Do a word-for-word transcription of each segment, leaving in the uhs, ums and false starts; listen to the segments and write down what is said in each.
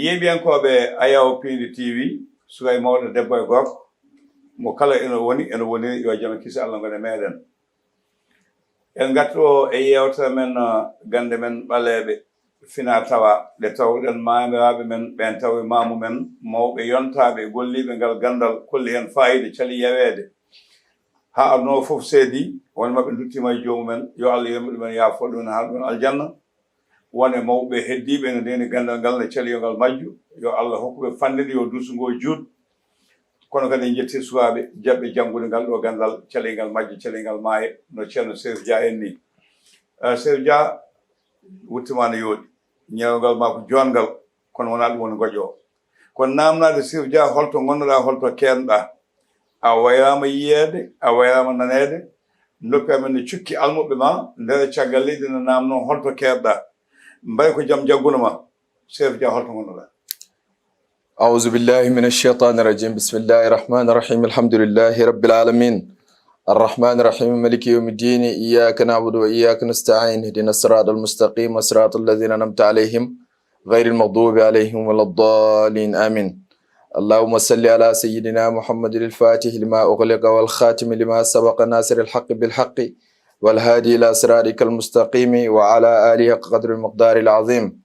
Yeeɓiyankooɓe Ayaw Piindi T V, suka e mawɗo, debbo e gorko, mo kala eno woni, eno woniri, yo jam e kisi Allah ngone meeɗen. En ngartoo e yeewtere men, uh, gannde men ɓaleeɓe fina tawa, ɗe tawɗen maamiraaɓe men ɓeen, tawi maamu men, mawɓe yontaaɓe, golliiɓe ngal ganndal, kolli heen faayiida, cali yaweede. Haa aduna o fof seedi, won maɓɓe nduttiima e joomumen, yo Allah yurmo ɗumen, yaafo ɗumen, haa ɗumen aljanna. Won e mawɓe heddiiɓe ene ndeeni ganndal ngal, ne cali yo ngal majju, yo Allah hokku ɓe fanɗinde, yo duusu ngoo juut. Kono kadi en njetti sukaaɓe jaɓɓe janngude ngal ɗo ganndal, calingal majje, calingal maaye, no Ceerno Serif Dia en ni. Eh, Serif Dia, wutte ma no yooɗi. Ñeewngal ma ko joonngal, kono wonaa ɗum woni ngoƴo o. Kono naamnaade Serif Dia, holto ngonnoɗaa, holto keednoɗaa? A wayraama yiyeede, a wayraama naneede. Noppi amen no cukki almuɓɓe ma, nder caggal leydi no naamnoo, holto keednoɗaa? Mbay ko jam jagguno ma. Serif Dia, holto ngonnoɗaa? أعوذ بالله من الشيطان الرجيم. بسم الله الرحمن الرحيم. الحمد لله رب العالمين. الرحمن الرحيم. مالك يوم الدين. إياك نعبد وإياك نستعين. اهدنا الصراط المستقيم، صراط الذين أنعمت عليهم، غير المغضوب عليهم ولا الضالين. آمين. اللهم صل على سيدنا محمد الفاتح لما أغلق والخاتم لما سبق، ناصر الحق بالحق، والهادي إلى صراطك المستقيم، وعلى آله حق قدره ومقداره العظيم.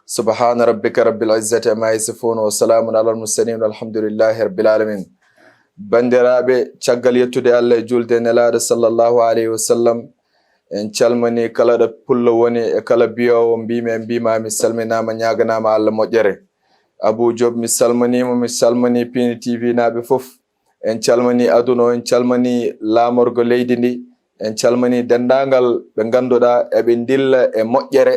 سبحان ربك رب العزة عما يصفون، وسلام على المرسلين، والحمد لله رب العالمين. Banndiraaɓe, caggal yettude Allah e juulde e Nelaaɗo sallallahu alayhi wa sallam, en calmini kala ɗo pullo woni e kala biyoowo mbimi e mbima, mi salminaama, ñaaganaama Allah moƴƴere. Abou Diop, mi salminiima, mi salmini Piindi T V naaɓe fof. En calmini aduna o, en calmini laamorgo leydi ndi, en calmini denndaangal ɓe ngannduɗaa eɓe ndilla e moƴƴere.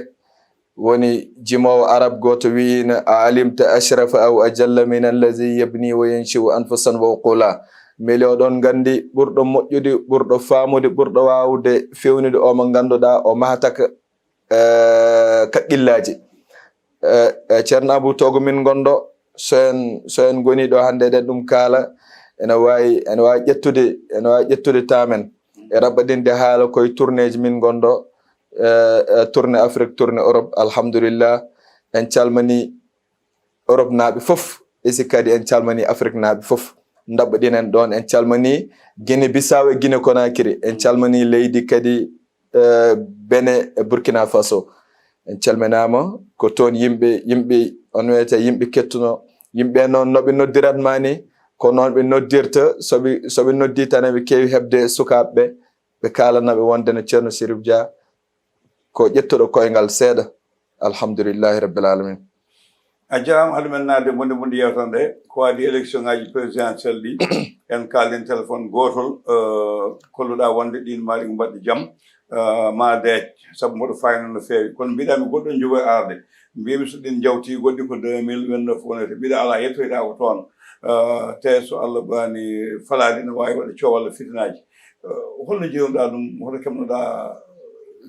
Woni jimoowo arab gooto wiyiino, "A alimta ashrafa aw ajalla min allazi yabni wa yanshi'u anfusan wa uqula." Mbele oɗon nganndi ɓurɗo moƴƴude, ɓurɗo faamude, ɓurɗo waawde fewnude o mo ngannduɗaa o mahata ka, eh, kaqqillaaji. Eh, eh, Ceerno Abou, togo min ngonɗo, so en, so en ngoni ɗo hannde eɗen ɗum kaala, ene waawi, ene waawi ƴettude, ene waawi ƴettude taamen e raɓɓaɗinde haala koye tournéeji min ngonɗo, eh, eh, tournée Afrique, tournée Europe. Alhamdulillah, en calmini Europe naaɓe fof, e si kadi en calmini Afrique naaɓe fof. Ndaɓɓaɗinen ɗoon, en calmini Guinée Bissau e Guinée Conakry, en calmini leydi kadi, eh, Benin e Burkina Faso. En calminaama, ko toon yimɓe, yimɓe, on wiyata yimɓe kettuno. Yimɓe noon, no ɓe noddirat ma ni, ko noon ɓe noddirta, so ɓe, so ɓe noddi tan, eɓe keewi heɓde sukaaɓe ɓe, ɓe kaalana ɓe wonde no Ceerno Serif Dia ko ƴettuɗo koyngal seeɗa. Alhamdulillahi Rabbil Alamin. A jarama, hade men naatde bonde bonde yewtere nde, ko adi élection ngaji présidentielle ɗi, en kaalden téléphone gotol, eh, kolluɗa wonde ɗin maɗi ko mbaɗɗi jam, eh, ma deec, sabu mboɗo fayno no feewi. Kono mbiɗa mi goɗɗo jogo e arde, mbimi so ɗin jawti goɗɗi ko deux mille vingt-neuf wonete, mbiɗa ala yettoyɗa ko toon. Eh, te so Allah ɓaani falaade, ne waawi waɗa coow walla fitinaji. Eh, holno jeewnuɗa ɗum? Hoto keɓnoɗa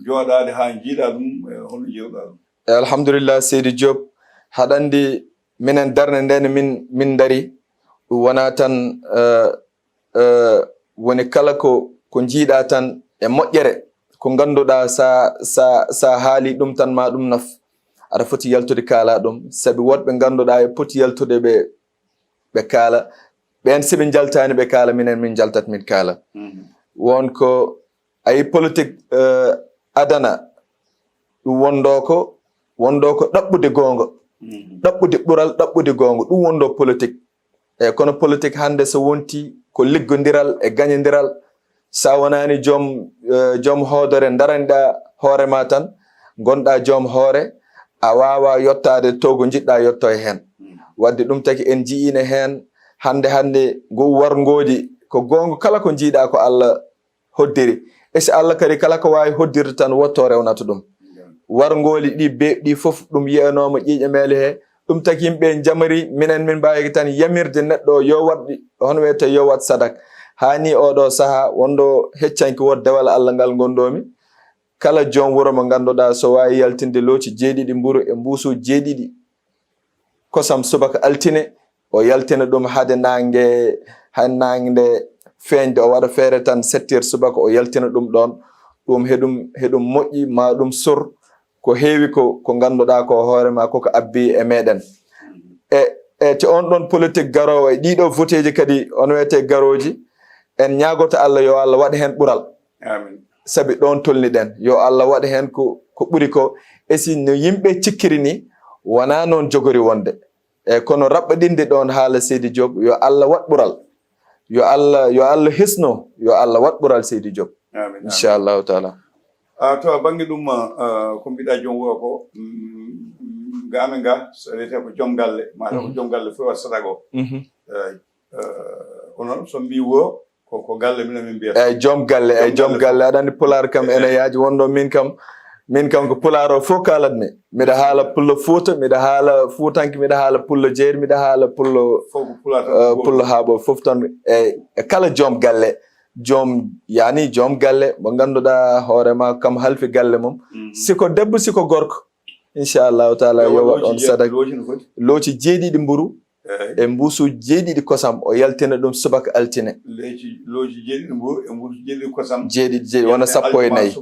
jooɗaade haa jiiɗa ɗum? Eh, holno jeewnuɗa ɗum? E alhamdulillah, Seydi Diop, haɗa anndi minen darnde nde no min, min ndari, ɗum wonaa tan, eh, eh, woni kala ko, ko njiiɗa tan e moƴƴere, ko ngannduɗa sa, sa, sa haali ɗum tan ma ɗum naf. Aɗa foti yaltude kaala ɗum, sabi woɗɓe ngannduɗa e poti yaltude ɓe, ɓe kaala. Ɓeen si ɓe njaltaani ɓe kaala, minen min njaltat min kaala. Mhm. Won ko ayi politique, eh, adana, ɗum wondoo ko, wondoo ko ɗaɓɓude goonga, mhm, ɗaɓɓude ɓural, ɗaɓɓude goonga, ɗum wondoo politique. E kono politique hannde so wonti ko liggondiral e gañondiral, sa wonaani joom, eh, joom hoodere, ndaraniɗa hoore ma tan, ngonɗa joom hoore, a waawa yottaade to ko njiɗɗa yotto e heen. Mhm. Wadde ɗum taki en njiyiino heen hannde, hannde ngu warngooji ko goonga, kala ko njiiɗa ko Allah hoddiri. E si Allah kadi kala ko waawi hoddirde tan wotto rewnata ɗum. Warngooli ɗi beeɓɗi fof ɗum yiyanooma ƴiiƴe meele he. Ɗum taki yimɓe njamari, minen min mbaawi tan yamirde neɗɗo o yo waɗ, hono wiyete yo waɗ sadak. Haa ni oɗo sahaa wonɗo heccanki wot dewal Allah ngal ngondomi. Kala joom wuro mo ngannduɗaa so waawi yaltinde looci jeeɗiɗi mburu e mbuusu jeeɗiɗi kosam subaka altine, o yaltina ɗum hade naange, hade naange nde feeñde, o waɗa feere tan sept heures subaka, o yaltina ɗum ɗoon. Ɗum heɗum, heɗum moƴƴi, ma ɗum sor ko heewi ko, ko ngannduɗaa ko hoore ma koko abbi e meɗen. e e te on ɗon politique garoowo e ɗiɗo voteeji kadi on wiyete garooji, en ñaagoto Allah yo Allah waɗ heen ɓural. Amin. Sabi ɗon tolniɗen, yo Allah waɗ heen ko ko ɓuri ko. E si no yimɓe cikkiri ni, wonaa noon jogori wonde. E kono raɓɓaɗinde ɗon haala Seydi Diop, yo Allah waɗ ɓural. Yo Allah yo Allah hisno, yo Allah waɗ ɓural Seydi Diop. Amin. Inchallahu taala. A to a bannge ɗum, ko mbiɗa joom wuro ko, gaamen ga so wiyetee ko joom galle, maɗa ko joom galle fof waɗ sadak o. Eyi. Onon so mbi wuro, ko ko galle minen min mbiyata. Eyi, joom galle, eyi, joom galle. Aɗa anndi pulaar kam ene yaaji. Wonɗo min kam, min kam ko pulaar o fof kaalatmi. Miɗa haala pullo Fuuta, miɗa haala fuutanke, miɗa haala pullo jeeri, miɗa haala pullo pullo haaɓo fof tan. E kala joom galle, joom yani joom galle mo ngannduɗaa hoore ma kam halfi galle mum, siko debbo siko gorko, inchallahu taala yo waɗ on sadak. Looci jeeɗiɗi mburu e mbuusuuji jeeɗiɗi kosam, o yaltina ɗum subaka altine. Looci jeeɗiɗi mburu e mbuusuuji jeeɗiɗi kosam. Jeeɗiɗi jeeɗiɗi wona sappo e nayi.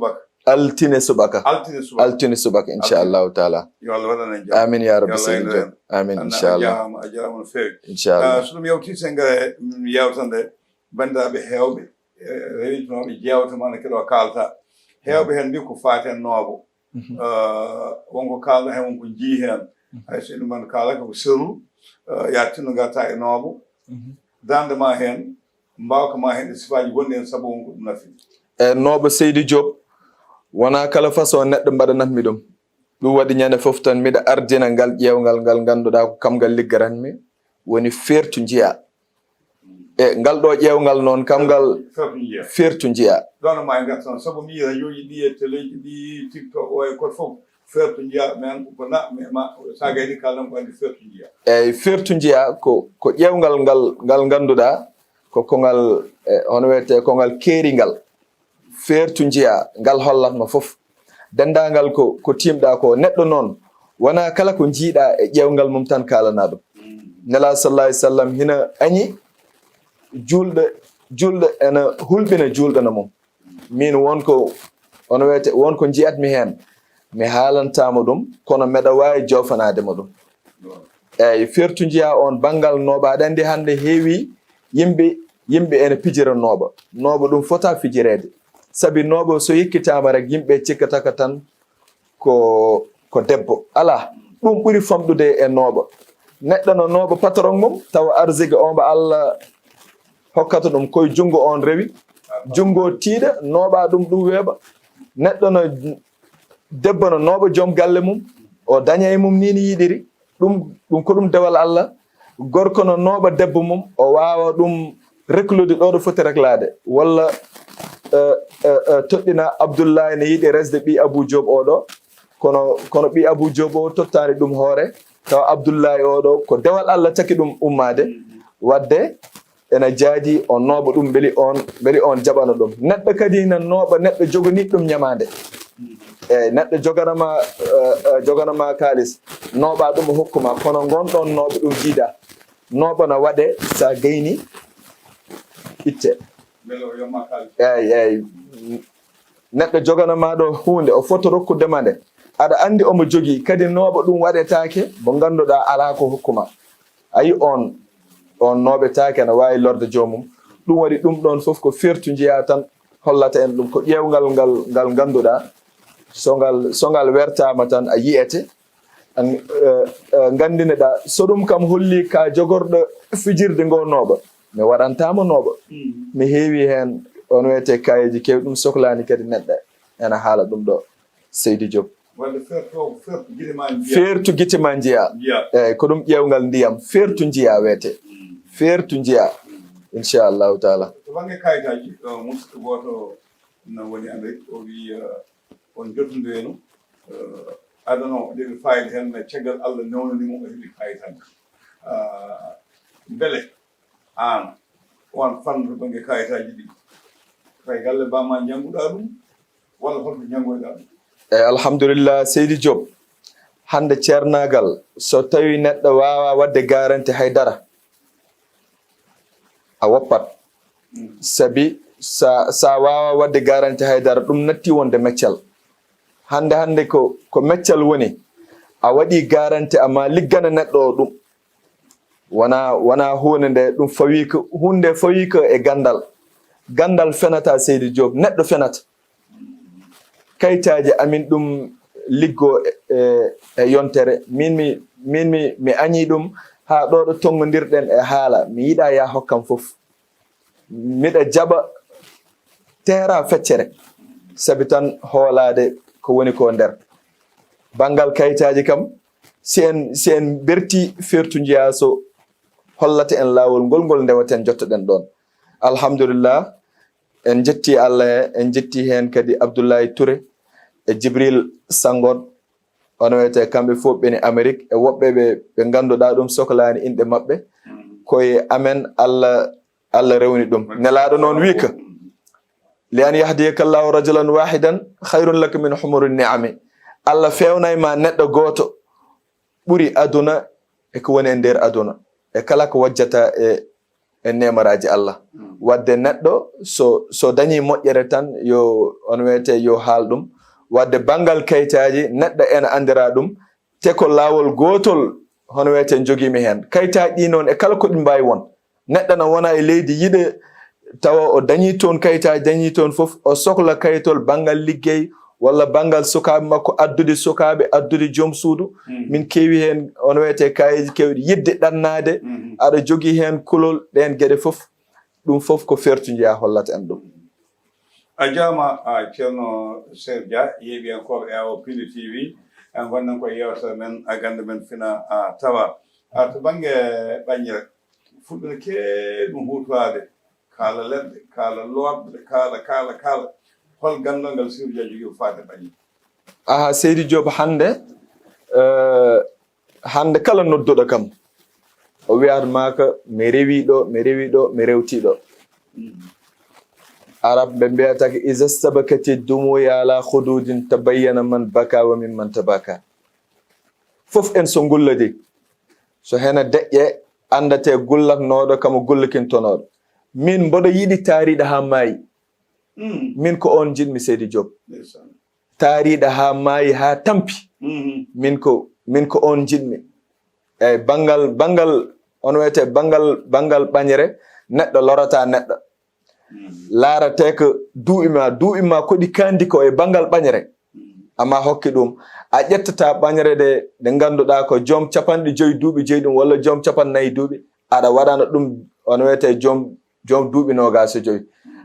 Altine subaka. Altine subaka. Altine subaka inchallahu taala. Yo Allah waɗan en jam. Amin ya rabbi seydi Diop. Amin inchallah. A jarama no feewi. Inchallah. So ɗum yawti sengre yewtande banndiraaɓe heewɓe, rewitnooɓe jeewte ma no keɗo kaalta. Heewɓe heen mbi ko faati heen nooɓo. Wonko kaalɗa heen wonko njii heen. Hay so ene man kaalaka ko serru, ya tinno ngarta e nooɓo. Dande ma heen, mbawka ma heen e sifaaji gonɗi heen sabu wonko ɗum nafi. E nooɓo Seydi Diop, wonaa kala façon neɗɗo mbaɗanatmi ɗum. Ɗum waɗi ñande fof tan miɗa ardina ngal ƴeewngal ngal ngannduɗaa ko kam ngal liggaranmi, woni feertu njiya. E ngal ɗo ƴeewngal noon kam ngal feertu njiya. Ɗono ma e ngartan sabu mi yii rajooji ɗi e teleeji ɗi tiktok o e koto fof feertu njiya men ko na ma sa gayni kalnam ko anndi feertu njiya. Eyi feertu njiya ko ko ƴeewngal ngal ngal ngannduɗaa ko kongal e hono wiyetee kongal keeringal. Feertu njiya ngal hollatma fof. Denndaangal ko ko tiimɗaa ko neɗɗo noon wonaa kala ko njiiɗaa e ƴeewngal mum tan kaalanaa ɗum. Nelaaɗo sallallahu alayhi wa sallam hina añi juulɗo juulɗo ene hulɓina juulɗo no mum. Miin won ko hono wiyetee won ko njiyatmi heen mi haalantaa mo ɗum kono mbeɗa waawi joofanaade mo ɗum. Eeyi feertu njiya oon banngal nooɓa aɗa anndi hannde heewi yimɓe yimɓe ene pijira nooɓa. Nooɓa ɗum fotaa fijireede sabi nooɓa so yekkitaama rek yimɓe cikkata ka tan ko ko debbo alaa. Ɗum ɓuri famɗude e nooɓa. Neɗɗo no nooɓa patron mum tawa arziga o mbo Allah hokkata ɗum koye junngo oon rewi. Junngo tiiɗa nooɓa ɗum ɗum weeɓa. Neɗɗo no debbo no nooɓa joom galle mum o daña e mum ni no yiɗiri. Ɗum ɗum ko ɗum dewal Allah. Gorko no nooɓa debbo mum o waawa ɗum reklude ɗo ɗo foti reklaade walla toɗɗina Abdullahi ne yiɗi resde ɓii Abuu Joob oo ɗo kono kono ɓii Abuu Joob o tottaani ɗum hoore tawa Abdullahi oo ɗo ko dewal Allah taki ɗum ummaade. Waɗde ena jaadi o nooɓa ɗum mbeli on mbeli on jaɓano ɗum. Neɗɗo kadi ina nooɓa neɗɗo joganiiɗo ɗum ñamaande. Eyi neɗɗo joganama joganama kaalis nooɓa ɗum o hokkuma kono ngon ɗon nooɓa ɗum jiida. Nooɓa no waɗe sa gayni itte. Eyi eyi neɗɗo joganama ɗo huunde o foto rokkudema nde aɗa anndi omo jogii kadi nooɓa ɗum waɗetaake mo ngannduɗaa alaa ko hokkuma. Ayi on on nooɓetaake ana waawi lorde joomum. Ɗum waɗi ɗum ɗoon fof ko feertu njiyaa tan hollata en ɗum ko ƴeewngal ngal ngal ngannduɗaa so ngal so ngal wertaama tan a yiyete. Nganndine ɗaa so ɗum kam hollii ka jogorɗo fijirde ngoo nooɓa mi waɗantaama nooɓa. Mi heewi heen on wiyetee kaayeeji keewɗi ɗum soklaani kadi neɗɗo ena haala ɗum ɗoo. Seydi Diop. Wonde feerto ko feerto gite ma njiya. Feertu gite ma njiya. Njiya. Eyi ko ɗum ƴeewngal ndiyam feertu njiya wiyetee. Feertu njiya. Inchallahu taala. To bannge kayitaaji, musidɗo gooto no woni Amérique o wii on jotondireeno adano ɗeɓe fayde heen mais caggal Allah newnani mo o heɓi kayit hannde. Mbele aan on fannu to bannge kayitaaji ɗi fay galle baa ma njannguɗaa ɗum? Walla holto njanngoyɗaa ɗum? Eyi alhamdulillah seydi Diop hannde ceernaagal so tawii neɗɗo waawaa waɗde garanti hay dara a woppat sabi so a waawaa waɗde garanti hay dara ɗum nattii wonde meccal. Hannde hannde ko ko meccal woni a waɗii garanti a maa liggana neɗɗo o ɗum. Wona, wona huunde nde ɗum fawiika, huunde fawiika e ganndal. Ganndal fenata, Seydi Diop, neɗɗo fenata. Kayitaaji amin ɗum liggo e, e, e yontere. Min mi, min mi, mi añi ɗum haa ɗo ɗo tonngondirɗen e haala. Mi yiɗa ya hokkam fof. Miɗa jaɓa teera feccere, sabi tan hoolaade ko woni ko nder. Banngal kayitaaji kam, si en, si en mberti fertu njiyaa so hollata en laawol ngol, ngol ndewaten, jottoɗen ɗoon. Alhamdulillah, en njetti Allah, en njetti heen kadi Abdoulaye Touré e Jibril Sangon, on wiyetee kamɓe fof ɓeni Amérique, e woɓɓe ɓe, ɓe ngannduɗaa ɗum soklaani inɗe maɓɓe. Koye amen Allah, Allah rewni ɗum. Nelaaɗo noon wiika, "Li an yahdiyaka Allahu rajulan wahidan khayrun laka min humuri ni'ami." Allah feewnay ma neɗɗo gooto ɓuri aduna e ko woni e nder aduna, e kala ko wajjata e, e neemaraaji Allah. Wadde neɗɗo so, so dañi moƴƴere tan, yo, on wiyetee, yo haal ɗum. Wadde banngal kayitaaji, neɗɗo ena anndira ɗum, te ko laawol gootol, hono wiyetee, njogiimi heen. Kayitaaji ɗi noon, e kala ko ɗi mbaawi won, neɗɗo na wona e leydi yiɗe, tawa o dañii toon kayitaaji, dañii toon fof, o sokla kayitol banngal liggey walla banngal sukaaɓe makko, addude sukaaɓe, addude joom suudu. Min keewi heen, on wiyetee, kaayeeji keewɗi, yiɗde ɗannaade, aɗa jogii heen kulol, ɗeen geɗe fof. Ɗum fof ko fertu njiyaa hollata en ɗum. A jaama, a Ceerno Seer Dia, yeeɓiyankooɓe e awo Pindi T V, en ngonnan ko e yeewtere men, a gannde men fina, a tawa. A to bannge ɓañre, fulɓe ne keewi ɗum huutoraade, kaala leɗɗe, kaala looɗe, kaala, kaala, kaala. Hol ganndal ngal Seer Dia jogii ko faati e ɓañre? Aha, Seydi Diop, hannde, eh, hannde kala nodduɗo kam, o wiyat ma ko, "Mi rewi ɗo, mi rewi ɗo, mi rewti ɗo." Arab ɓe mbiyata ko, "Iza stabakati dumuya ala khududin tabayyana man baka wa mimman tabaka." Fof en so ngullodi, so hena deƴƴe, anndate gullatnooɗo kamo gullikintonooɗo. Min mboɗo yiɗi taariɗo haa maayi. Min ko on njiɗmi, Seydi Diop. Taariɗo haa maayi, haa tampi. Min ko, min ko on njiɗmi. Eyi, banngal, banngal, on wiyetee banngal, banngal ɓañre, neɗɗo lorata neɗɗo. Laaratee ko duuɓi ma, duuɓi ma ko ɗi kandi ko e banngal ɓañre. Amma hokki ɗum. A ƴettata ɓañre ɗe, ɗe ngannduɗaa ko joom capanɗe joyi duuɓi joyi ɗum, walla joom capannayyi duuɓi, aɗa waɗana ɗum, on wiyetee joom, joom duuɓi noogaas e joyi.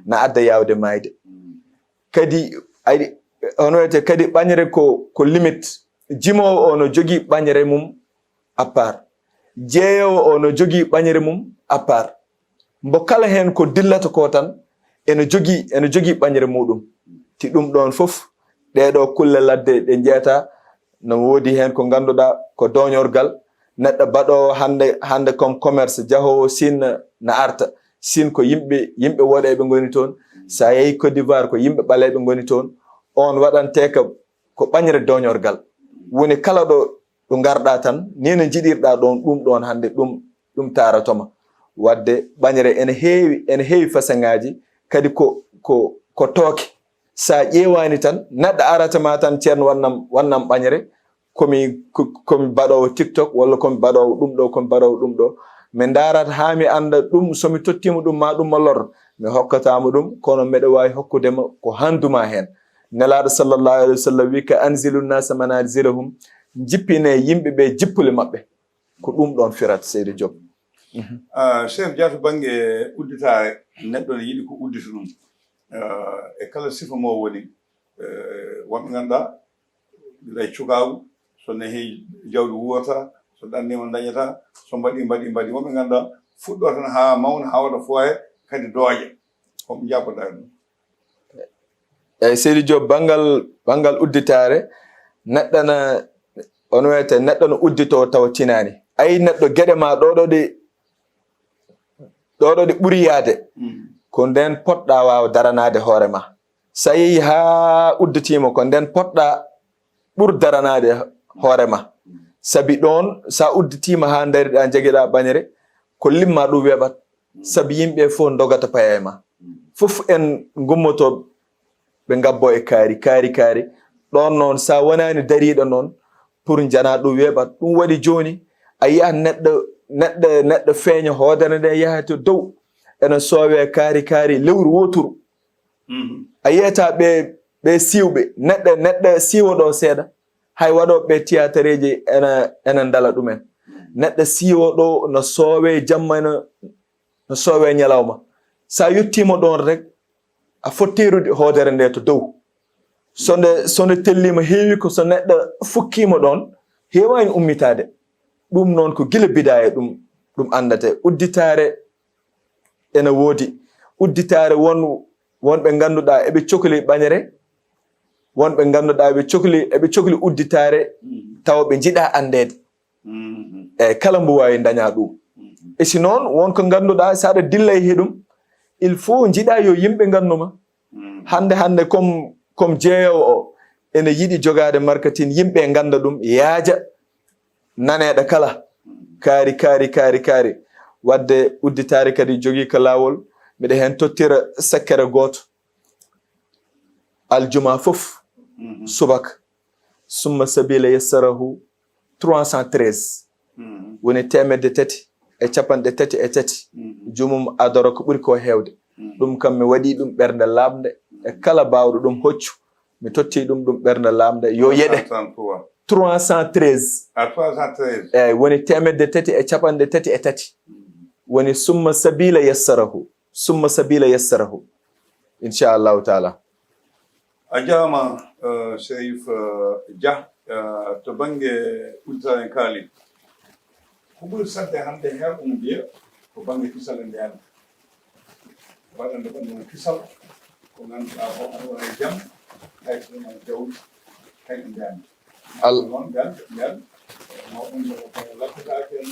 Na adda yaawde maayde. Kadi, ay, hono wiyetee kadi ɓañre ko, ko limite. Jimoowo o no jogii ɓañre mum à part. Jeeyoowo o no jogii ɓañre mum à part. Mbo kala heen ko dillata ko tan, ene jogii, ene jogii ɓañre muɗum. Ti ɗum ɗoon fof, ɗee ɗoo kulle ladde ɗe njeyataa, no woodi heen ko ngannduɗaa ko dooñorgal. Neɗɗo baɗoowo hannde, hannde comme commerce, jahoowo Siin na, na arta. Siin ko yimɓe, yimɓe woɗeeɓe ngoni toon. So a yehii Côte d'Ivoire, ko yimɓe ɓaleeɓe ngoni toon. Oon waɗantee ko, ko ɓañre dooñorgal. Woni kala ɗo, ɗo ngarɗaa tan, nii no njiɗirɗaa ɗoon, ɗum ɗoon hannde, ɗum, ɗum taarotoma. Waɗde ɓañre ene heewi, ene heewi fasaŋaaji, kadi ko, ko, ko tooke. So a ƴeewaani tan, neɗɗo arata ma tan, "Ceerno, wannam, wannam ɓañre, ko mi, ko, ko mi baɗoowo TikTok, walla ko mi baɗoowo ɗum ɗo, ko mi baɗoowo ɗum ɗo." Mi ndaarat haa mi annda ɗum, so mi tottiima ɗum, ma ɗum ma lor, mi hokkataama ɗum, kono mbeɗa waawi hokkude ma ko hanndu ma heen. Nelaaɗo sallallahu alayhi wa sallam wi ka, "Anzilu nnaasa manazilahum," njippinee yimɓe ɓe jippule maɓɓe. Ko ɗum ɗoon firata, Seydi Diop. Mhm. Ah, Cheikh Dia, to bannge udditaare, neɗɗo ne yiɗi ko uddita ɗum. Ah, e kala sifa mo woni, eh, wonɓe ngannduɗaa, gila e cukaagu, so nehii jawdi wuurata, so ɗanniima dañata, so mbaɗi, mbaɗi, mbaɗi. Wonɓe ngannduɗaa, fuɗɗo tan haa mawna, haa waɗa fooye, kadi dooƴa. Ko ɓe njaɓɓoɗaa ɗum. Eyi, Seydi Diop, banngal, banngal udditaare, neɗɗo na, on wiyete, neɗɗo no udditoo tawa tinaani. Ayi, neɗɗo geɗe ma ɗo ɗo ɗi, ɗo ɗo ɗi ɓuri yaade. Mm. Ko ndeen potɗaa waawa daranaade hoore ma. So a yehii haa udditiima, ko ndeen potɗaa ɓur daranaade hoore ma. Mm. Sabi ɗoon, so a udditiima haa ndariɗaa, njagiɗaa ɓañre, ko limma ɗum weɓat. Sabi yimɓe fof ndogata paya e ma. Fof en ngummoto ɓe ngabbo e kaari, kaari, kaari. Ɗoon noon, so a wonaani dariiɗo noon, pour njana ɗum weeɓat. Ɗum waɗi jooni, A yiya neɗɗo neɗɗo neɗɗo feeña hoodere nde yaha to dow, ena soowee kaari kaari lewru wooturu. A yiyata ɓe ɓe siiwɓe, neɗɗo neɗɗo siiwo ɗo seeɗa, hay waɗooɓe tiyatareeji ena ena ndala ɗumen. Neɗɗo siiwo ɗo no soowee jamma, ena no soowee ñalawma. So a yottiima ɗoon rek, a fotteerude hoodere nde to dow. So nde so nde telliima heewi ko so neɗɗo fukkiima ɗoon, heewaani ummitaade. Ɗum noon ko gila bidaaya ɗum ɗum anndata. Udditaare ena woodi. Udditaare won won ɓe ngannduɗaa eɓe cokli ɓañre, won ɓe ngannduɗaa eɓe cokli eɓe cokli udditaare tawa ɓe njiɗaa anndeede. E kala mbo waawi daña ɗum. E si noon won ko ngannduɗaa so aɗa dilla e heɗum, il faut njiɗaa yo yimɓe nganndu ma. Hannde hannde comme comme jeeyowo o ene yiɗi jogaade marketing, yimɓe ngannda ɗum, yaaja naneeɗo kala. Kaari kaari kaari kaari. Waɗde udditaare kadi jogii ko laawol. Miɗa heen tottira sakkere gooto. Aljuma fof subaka, summa sabila yassarahu, trois cent treize, woni teemedde tati e capanɗe tati e tati. Jumum adoro ko ɓuri ko heewde. Ɗum kam mi waɗi ɗum ɓernde laaɓnde. E kala baawɗo ɗum hoccu, mi totti ɗum ɗum ɓernde laaɓnde yo yeɗe. Trois cent treize. À trois cent treize. Eeyi, woni teemedde tati e capanɗe tati e tati. Woni summa sabila yassarahu. Summa sabila yassarahu. Inchallahu taala. A jaama uh, Serif uh, Dia uh, to bannge ultraen kaali. Ko ɓuri sadde hannde heen omo jeya ko bannge kisal e ndeen. Waɗande ɓanndu kisal ko ngannduɗaa ko aɗa wona e jam, hay ko wona jawdi, hay e ndeen. Al- noon ngal ngal mawɗum ko koye lappitaaki en,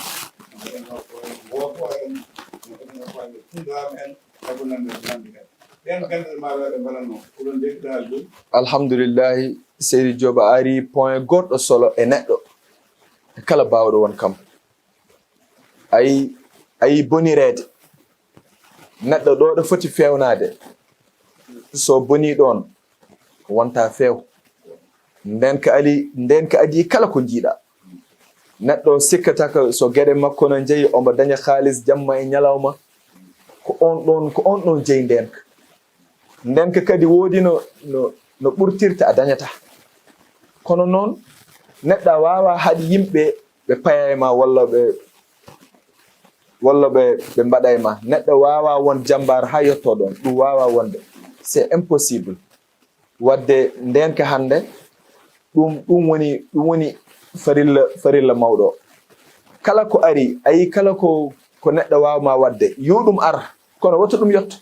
mbaɗen ko koye woofo en, mbaɗen ko koye tundaam en, e ko nanndi ko nanndi en. Ɗeen gannde maɗa ɗe mbaɗatno, ko ɗon ndekkuɗaa jooni? Alhamdulillahi, Seydi Joop a ari point goɗɗo solo e neɗɗo e kala baawɗo won kam. Ayi ayi bonireede. Neɗɗo ɗo ɗo foti feewnaade, so bonii ɗoon wonta feew. Ndeen ka ali ndeen ka adii kala ko njiiɗa. Neɗɗo sikkata ko so geɗe makko no njeyi, omo daña kaalis jamma e ñalawma. Ko on ɗoon ko on ɗoon jeyi ndeenka. Ndeenka kadi woodi no no no ɓurtirta a dañata. Kono noon neɗɗo a waawaa haɗi yimɓe ɓe paya e ma walla ɓe walla ɓe ɓe mbaɗa e ma. Neɗɗo waawaa won jammbaar haa yottoo ɗoon, ɗum waawaa wonde. C'est impossible. Waɗde ndeenka hannde ɗum ɗum woni ɗum woni farilla farilla mawɗo o. Kala ko ari a yii kala ko ko neɗɗo waawmaa waɗde yo ɗum ar kono woto ɗum yotto.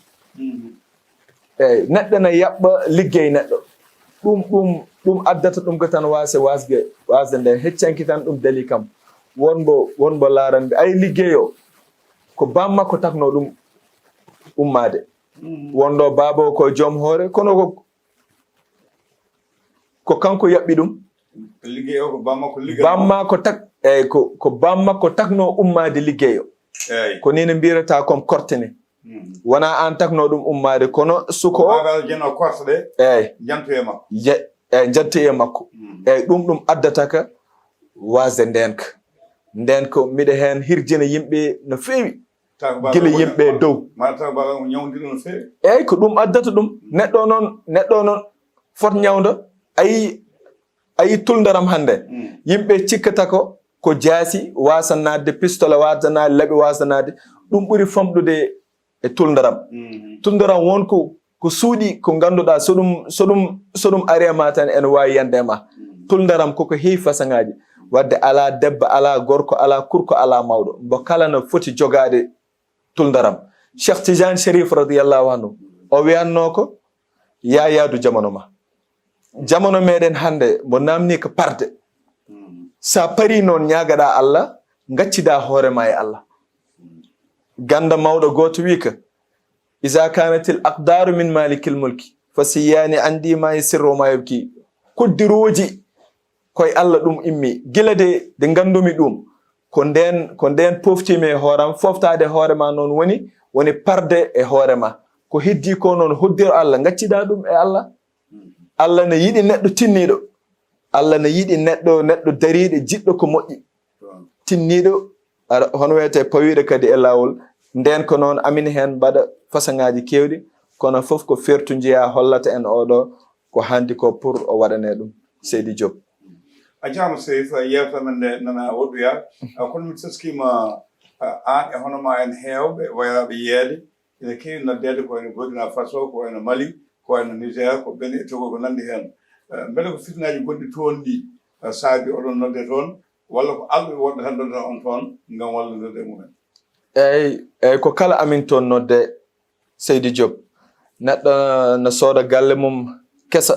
Eeyi neɗɗo na yaɓɓa liggey neɗɗo. Ɗum ɗum ɗum addata ɗum ko tan waasde waasde waasde nde heccanki tan ɗum dali kam. Wonmbo wonmbo laaranmi ay liggey o ko bammakko takno ɗum ummaade. Wonɗo baaba o ko joom hoore kono ko ko kanko yaɓɓi ɗum. Liggey o ko bammakko liggano. Bammakko tak eeyi ko ko bammakko takno ummaade liggey o. Eeyi. Ko ni no mbiyata comme korte ni. Wona aan takno ɗum ummaade kono suko o. Baaba o jeno korte ɗe. Eeyi. Jantu e makko. Eeyi jantu e makko. Eeyi ɗum ɗum addata ka waasde ndeenka. Ndeenka miɗa heen hirjina yimɓe no feewi. Gila yimɓe dow. Eeyi ko ɗum addata ɗum. Neɗɗo noon neɗɗo noon fot ñawdo ayi ayi tuldaram hannde. Yimɓe cikkata ko ko jaasi waasa naatde, pistolet waasa naatde, laɓi waasa naatde. Ɗum ɓuri famɗude e tuldaram. Tuldaram won ko ko suuɗi ko ngannduɗaa so ɗum so ɗum so ɗum ari e ma tan ene waawi yande e ma. Tuldaram koko heewi fasaŋaaji. Waɗde alaa debbo alaa gorko alaa kurko alaa mawɗo mbo kala no foti jogaade tuldaram. Cheikh Tidiane Cherif radiyallahu anhu o wiyatnoo ko yaa yaadu jamano ma. Jamano meɗen hannde mbo naamnii ko parde. So a parii noon ñaagaɗaa Allah ngaccidaa hoore ma e Allah. Gannda mawɗo gooto wii ka, iza kanatil aqdaru min malikil mulki fa siyaani andi ma yasirru ma yabki. Kuddirooji koye Allah ɗum immi. Gila de de nganndumi ɗum ko ndeen ko ndeen poftiimi e hooram. Foftaade hoore ma noon woni woni parde e hoore ma. Ko heddii ko noon hoddir Allah ngaccidaa ɗum e Allah. Allah ne yiɗi neɗɗo tinniiɗo. Allah ne yiɗi neɗɗo neɗɗo dariiɗo jiɗɗo ko moƴƴi. tinniiɗo, ara, hono wiyetee pawiiɗo kadi e laawol. Ndeen ko noon amin heen mbaɗa fasaŋaaji keewɗi, kono fof ko fertu njeyaa hollata en oɗo ko handi ko pour o waɗanee ɗum. Seydi Diop. A jaama Seydi, yewtere men nde nana woɗɗoya. Kono min teskiima aan e hono ma en heewɓe wayaaɓe yeede ina keewi noddeede ko wayno Burkina Faso, ko wayno Mali, ko wayno Niger, ko Benin e Togo, ko nanndi heen. Mbele ko fitinaaji gonɗi toon ɗi saabi oɗon nodde toon, walla ko alɗuɓe woɗɓe tan nodda on toon ngam wallodirde e mumen? Eeyi, eeyi, ko kala amin toon nodde, Seydi Diop. Neɗɗo no sooda galle mum kesa,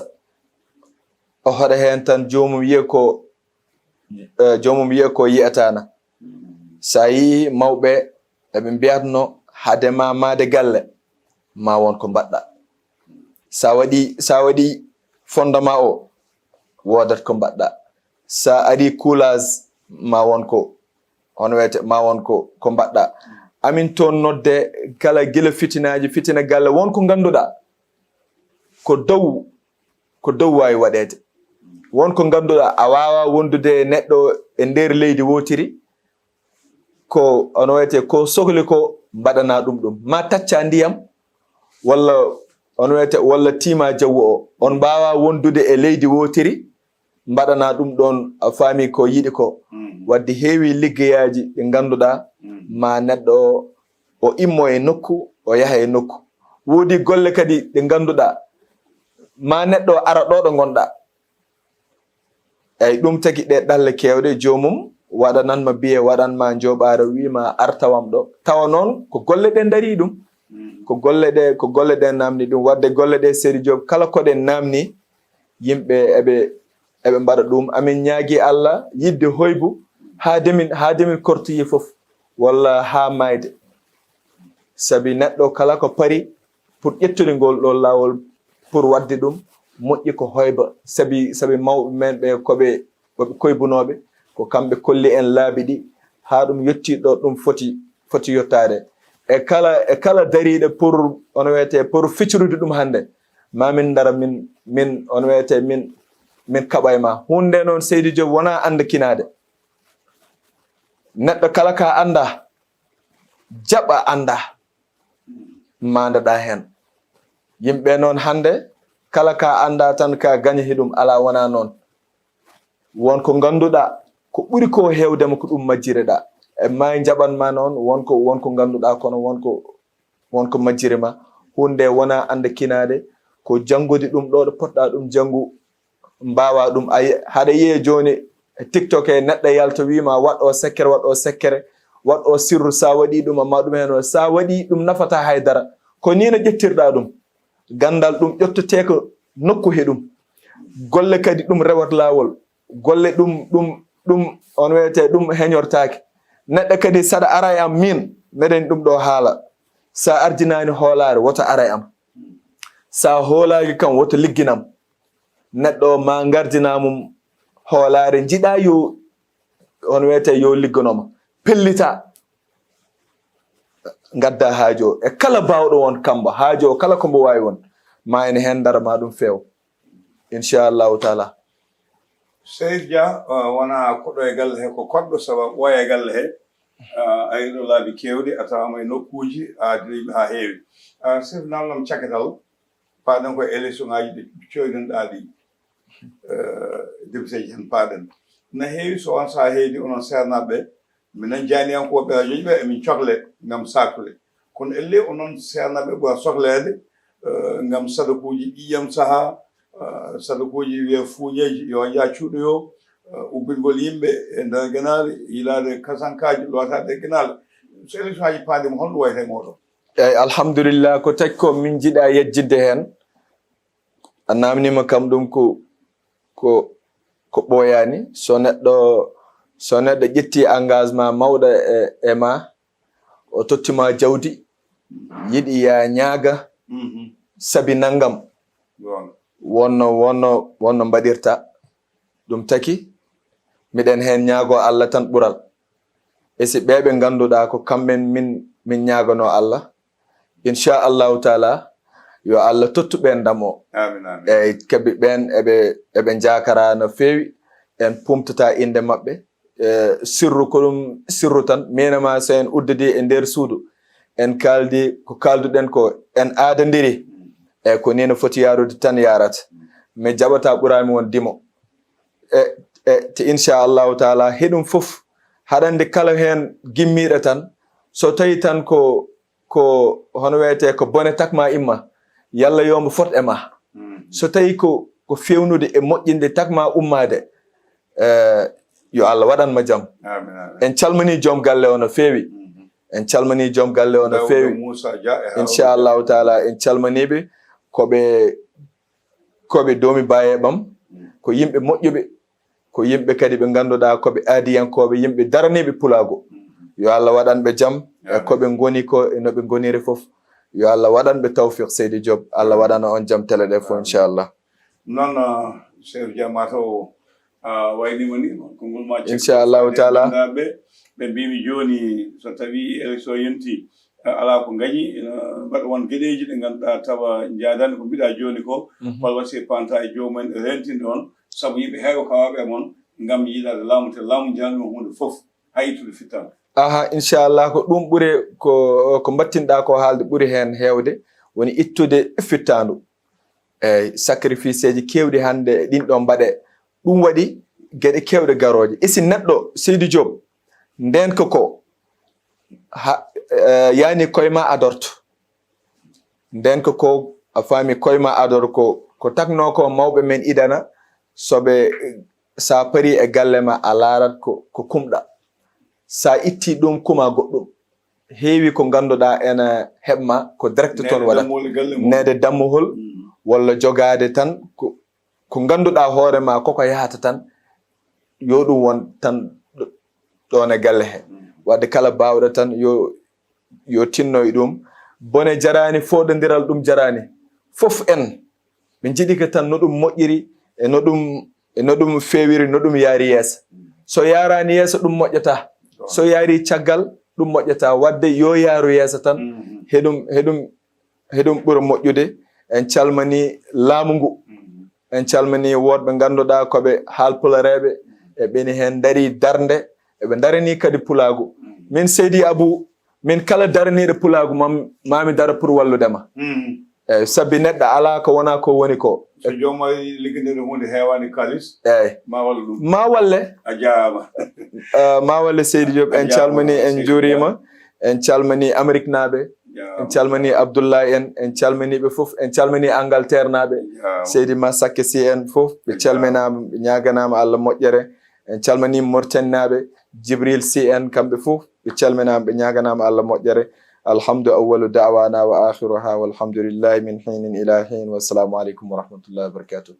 o hoɗa heen tan joomum yiya ko, eh, joomum yiya ko yiyataana. So a yii mawɓe eɓe mbiyatno hade ma maade galle, ma won ko mbaɗɗa. Sa waɗi, sa waɗi fondement o, woodat ko mbaɗɗa. Sa ari coulage, ma won ko, hono wiyete, ma won ko, ko mbaɗɗa. Amin toon nodde kala gila fitinaaji, fitina galle, won ko ngannduɗaa ko dow, ko dow waawi waɗeede. Won ko ngannduɗaa a waawaa wondude e neɗɗo e nder leydi wootiri, ko, hono wiyete, ko sohli ko mbaɗanaa ɗum ɗum. Ma tacca ndiyam, walla, hono wiyete, walla tiima jawwo o. On mbaawaa wondude e leydi wootiri, mbaɗanaa ɗum ɗoon, a faami ko yiɗi ko. Wadde heewi liggeyaaji ɗi ngannduɗaa ma neɗɗo o, o immo e nokku, o yaha e nokku. Woodi golle kadi ɗe ngannduɗaa ma neɗɗo o ara ɗo ɗo ngonɗaa. Eyi, ɗum tagi ɗe ɗalle keewɗe, joomum waɗanan ma biye, waɗan ma njooɓaare, wii ma ar tawam ɗo. Tawa noon ko golle ɗe ndarii ɗum. Ko golle ɗe, ko golle ɗe naamni ɗum. Wadde golle ɗe, Seydi Diop, kala ko ɗe naamni, yimɓe eɓe, eɓe mbaɗa ɗum. Amin ñaagi Allah yiɗde hoybu haa demin, haa demin kortoyi fof, walla haa maayde. Sabi neɗɗo kala ko pari pour ƴettude ngol ɗo laawol, pour waɗde ɗum, moƴƴi ko hoyba. Sabi, sabi mawɓe men ɓe ko ɓe, ko ɓe koybunooɓe, ko kamɓe kolli en laabi ɗi, haa ɗum yettii ɗo ɗum foti, foti yottaade. E kala, e kala dariiɗo pour, hono wiyete, pour feccirude ɗum hannde, ma min ndara min, min, hono wiyete, min, min kaɓa e ma. Huunde nde noon, Seydi Diop, wonaa annda kinaade. Neɗɗo kala ka annda, jaɓa annda, maandaɗa heen. Yimɓe noon hannde, kala ka annda tan ka gaña he ɗum, alaa wonaa noon. Won ko ngannduɗaa, ko ɓuri ko heewde ma ko ɗum majjireɗaa. E ma njaɓan ma noon, won ko, won ko ngannduɗaa, kono won ko, won ko majjire ma. Huunde wonaa annda kinaade, ko janngude ɗum ɗo, ɗo potɗaa ɗum janngu, mbaawa ɗum. A yi-, haɗa yiya jooni e TikTok he neɗɗo yalta wii ma waɗ o sekkere, waɗ o sekkere, waɗ o sirru, sa waɗi ɗum, amma ɗum heen o, sa waɗi ɗum nafata hay dara. Ko nii no ƴettirɗaa ɗum. Ganndal ɗum ƴettetee ko nokku he ɗum. Golle kadi ɗum rewat laawol. Golle ɗum, ɗum, ɗum, on wiyete ɗum heñortaake. Neɗɗo kadi saɗa ara e am miin, meɗen ɗum ɗo haala. Sa ardinaani hoolaare, woto ara e am. Sa hoolaaki kam, woto ligginam. Neɗɗo ma ngardina mum hoolaare, njiɗa yo, on wiyete yo liggono ma. Pellita. Ngadda haajo o. E kala baawɗo won kambo, haajo o kala ko mbo waawi won, ma ene heen dara ma ɗum feew. Inchallahu taala. Seydi Dia, uh, wona koɗo e galle he, ko koɗɗo sababu ɓooya e galle he. Uh, a yiɗo laabi keewɗi, a tawama e nokkuuji, a adinoyɓe haa heewi. Uh, sef namlam cakatal, paaɗen ko e élection ngaji ɗi coyɗinɗaa ɗi. Uh, député ji heen paaɗen. Na heewi so on sahaa heedi onon seernaaɓe, minen jaaniyankooɓe rajoji ɓe, emin cohle ngam saakule. Kono ellee onon seernaaɓe ɓura sohleede, uh, ngam sadakuuji ɗiyam sahaa, uh, sadakuuji wiya fuuñeeji, yo njaa cuuɗoyo, uh, ubbingol yimɓe e nder genaale, yilaade kasankaaji, lootaade e genaale. So élection aji paandima, honɗum wayata e mooɗon? Eeyi, alhamdulillah, ko taƴ ko min njiɗa yejjinde heen. A naamniima kam ɗum ko, ko, ko ɓooyaani. So neɗɗo, so neɗɗo ƴettii engagement mawɗo e, e ma, o totti ma jawdi, yiɗi ya ñaaga, mhm, sabi nanngam. Goonga. Wonno, wonno, wonno mbaɗirta. Ɗum taki, miɗen heen ñaagoo Allah tan ɓural. E si ɓee ɓe ngannduɗaa ko kamɓen min, min ñaaganoo Allah, inchallahu taala, yo Allah tottu ɓeen ndam o. Amin, amin. Eeyi, kabi ɓeen eɓe, eɓe njaakaraa no feewi. En pumtataa innde maɓɓe. e, sirru ko ɗum sirru tan. Miin e ma, so en uddidi e nder suudu, en kaaldi ko kaalduɗen ko, en aadondiri, e ko nii no foti yaarude tan yaarata. Mi jaɓataa ɓuraami won dimo. E, e, te inchallahu taala, heɗum fof, haɗande kala heen gimmiiɗo tan, so tawi tan ko, ko, hono wiyetee, ko bone, tak ma imma, yalla yo mbo fot e ma. So tawi ko, ko fewnude e moƴƴinde, tak ma ummaade, e, yo Allah waɗan ma jam. En calmini joom galle o no feewi. En calmini joom galle o no feewi. Inchallahu taala, en calminiiɓe, ko ɓe, ko ɓe doomi baaye ɓam, ko yimɓe moƴƴuɓe, ko yimɓe kadi ɓe ngannduɗaa ko ɓe aadiyankooɓe, yimɓe daraniiɓe pulaagu. Yo Allah waɗan ɓe jam e ko ɓe ngoni ko, e no ɓe ngoniri fof. Yo Allah waɗan ɓe tawfiq, Seydi Diop. Allah waɗana on jam tele ɗe fof, inchallah. Noon, ah, Chérif Dia, mataw a waynima ni, konngol ma cekka. Inchallahu taala. Ɓe mbimi jooni, so tawi élection yonti, ah, ala ko gañi, ina mbaɗa won geɗeji ɗe ngannduɗaa tawa jaadani ko mbiɗa jooni ko. Walla wasi panta e joomum en rentinde on, sabu yimɓe heewa kawaɓe e mon ngam yiɗade laamu, te laamu jaanima huunde fof, hay ittude fittaandu. Aha, inchallah, ko ɗum ɓure ko, ko mbattinɗa ko haalde ɓuri heen heewde, woni ittude fittaandu. Eyi, sacrifice eji keewɗi hannde e ɗin ɗon mbaɗe. Ɗum waɗi geɗe keewɗe garooje. E si neɗɗo, Seydi Diop, ndeen ko ko, ha, eh, yani koye ma adorto. Ndeen ko ko, a faami, koye ma ador ko, ko takno ko mawɓe men idana, soɓe, sa pari e galle ma, a laarat ko, ko kumɗa. Sa itti ɗum, kuma goɗɗum. Heewi ko ngannduɗaa ena heɓma, ko direct toon waɗa. Neede dammuhol, walla jogaade tan ko, ko ngannduɗaa hoore ma koko yahata tan, yo ɗum won tan ɗo-, ɗoon e galle he. Waɗde kala baawɗo tan yo, yo tinno e ɗum. Bone jaraani, fooɗondiral ɗum jaraani. Fof en, ɓe njiɗi ko tan no ɗum moƴƴiri, e no ɗum, e no ɗum feewiri, no ɗum yaari yeeso. So yaaraani yeeso, ɗum moƴƴata. So yaari caggal, ɗum moƴƴata. Waɗde yo yaaru yeeso tan, heɗum, heɗum, heɗum ɓura moƴƴude. En calmini laamu ngu. En calmini woɗɓe ngannduɗaa ko ɓe haalpulareeɓe, e ɓeni heen ndarii darnde, eɓe ndaranii kadi pulaagu. Min Seydi Abou, min kala daraniiɗo pulaagu, mam-, mami dara pour wallude ma. Eyi, sabi neɗɗo alaa ko wonaa ko woni ko. So joom ma ligganɗe huunde heewaani kaalis, eyi, ma wallu ɗum. Ma walle. A jaaraama. Eh, ma walle Seydi Diop, en calmini, en njuuriima. En calmini Amérique naaɓe. En calmini Abdoulaye en, en calmini ɓe fof, en calmini Angleterre naaɓe. Seydi Massaké Sy en fof, ɓe calminaama, ɓe ñaaganaama Allah moƴƴere. En calmini Mauritanie naaɓe, Djibril Sy en, kamɓe fof, ɓe calminaama, ɓe ñaaganaama Allah moƴƴere. Alhamdu awwalu da'wana wa akhiruha, walhamdulillahi min hinin ila hin. Wassalamu alaikum wa rahmatullahi wa barakatuh.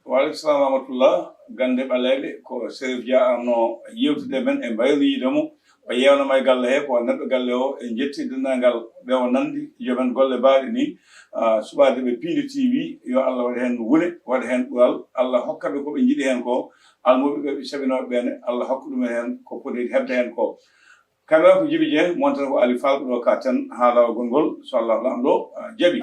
Wa alaikum salam wa rahmatullah. Gannde ɓaleeɓe, ko Chérif Dia arno yewtude men e mbayloyiide mo. O yewnama e galle he, ko neɗɗo galle o. En njetti denndaangal ɓe o nanndi, jomen golle baaɗe ni, ah, suɓaade ɓe Piindi T V, yo Allah waɗ heen wule, waɗ heen ɓural. Allah hokka ɓe ko ɓe njiɗi heen ko. Almuɓe ɓe, ɓe cabinooɓe ɓe ne, Allah hokka ɗum heen ko poti heɓde heen ko. Kamera ko Jibi Dieng, montere ko Ali Fall, ko ɗo ka ten haalawol ngol, so Allah Laamɗo, ah, jaɓi.